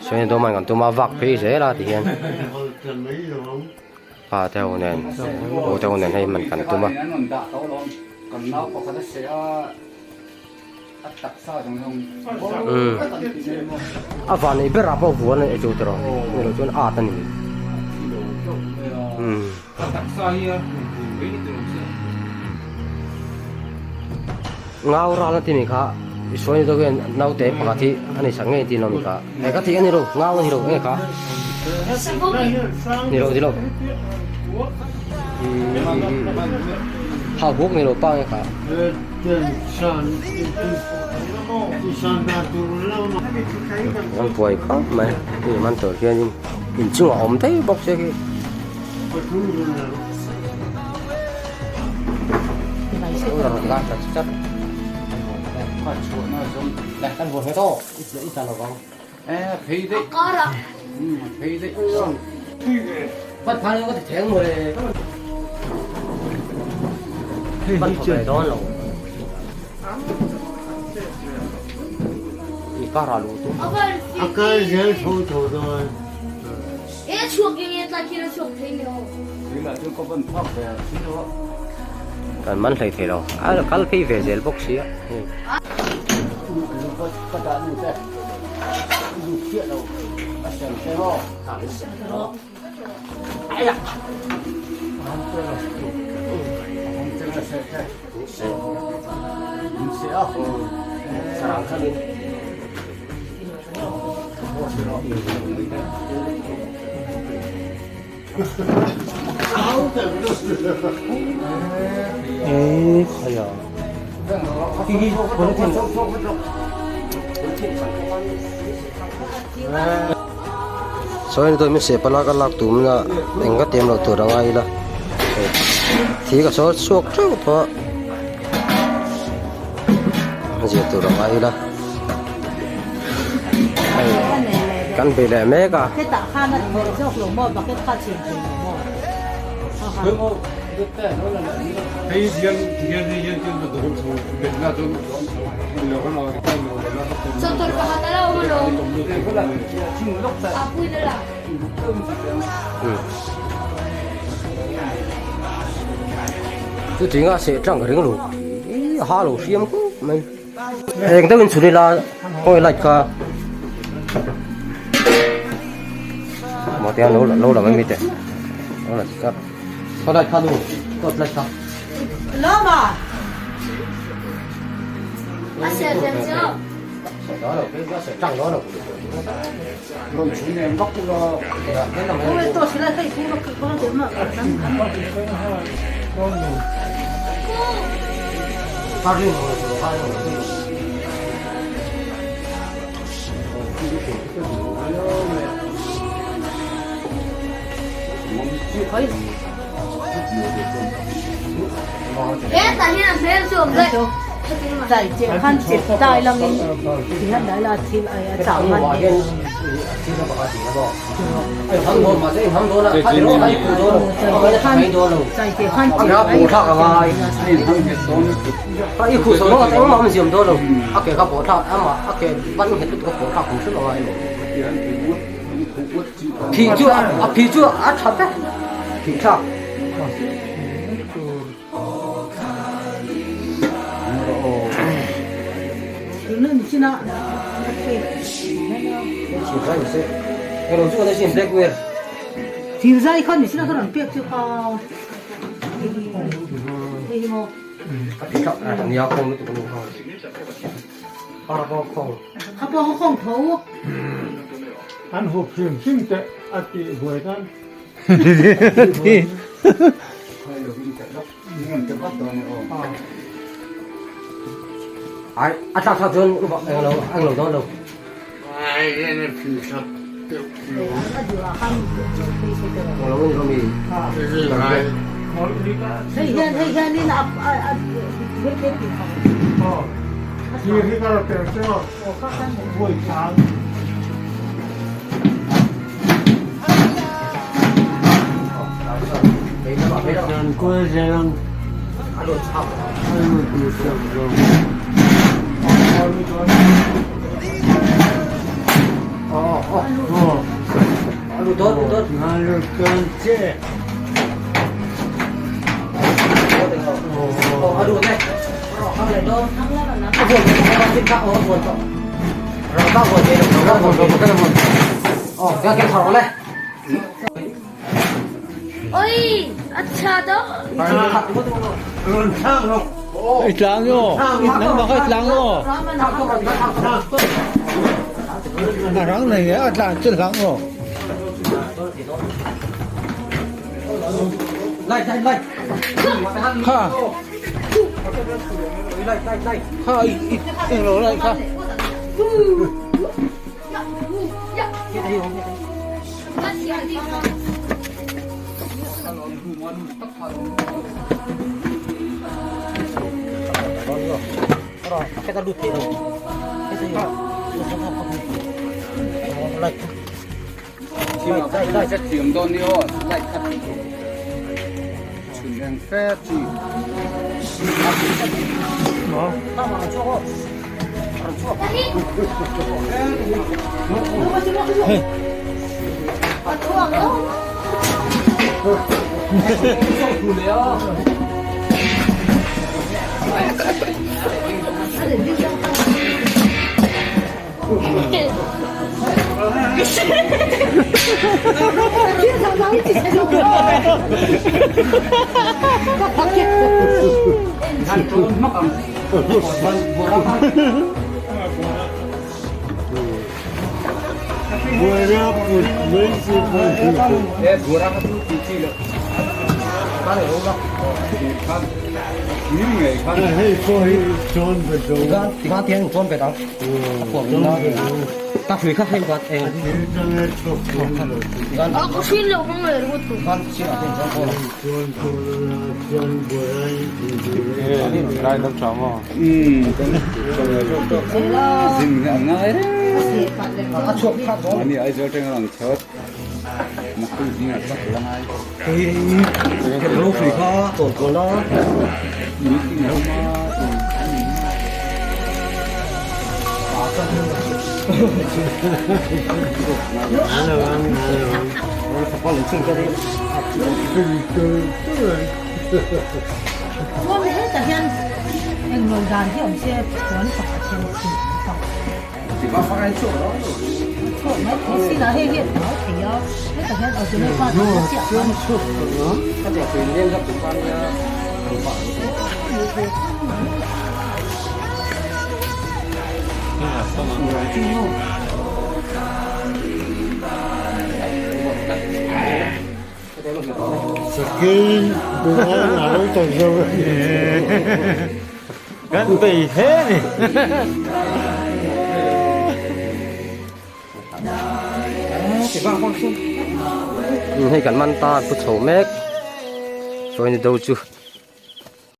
Sawi dawm an kan tum a vak phei zel a ti hian pa te ho nen u te ho nen hei man kan tum a. A van ei ber ah pawh vuan a chu tiraw ni loh chuan at a ni. Ngau ral a ti ni kha i sawi ni deuh hian naute pakhat hi a ni sak ngei tih lo ni kha he ka tih a ni lo ngau a ni lo nge kha ni lo ni lo hau buk ni lo pa nge kha. An buai khawp mai hei man tur hianin inchungah a awm daih bawk sia khi. A kal zel tho tho dawn. Kan man hlei thei lo a kal phei ve zel bawk sia hei. Sawi ni dawih seh pala ka lak tum na eng ka tem loh tur a ngai ila thi ka sawi chhuak teuh tawh a zir tur a ngai ila hei kan bei leh mek a. Chuti nga seh tlang ka ring lo ih ha lo hriam khawp mai eng deuhin chhun ila khawi light kha maw te lo lo la mai mi te lo la chi chat khawi light kha nu torch light kha Phih chu a phih chu a tha vek phih thlak. An hup hrim hrim te a tih buai tan. Ai a thlak thlak chuan eng lo eng lo dawn lo. Ai en a phi thlak deuh lo. Eng lo ni lo mi. Hei hian hei hian in a a I tlang aw nangmah kha i tlang aw a rang nei a tlan chu hlang aw. Kha kha i englo lai kha. Kan bei hle a ni. Hei kan man ta an pu chho mek chuan do chu.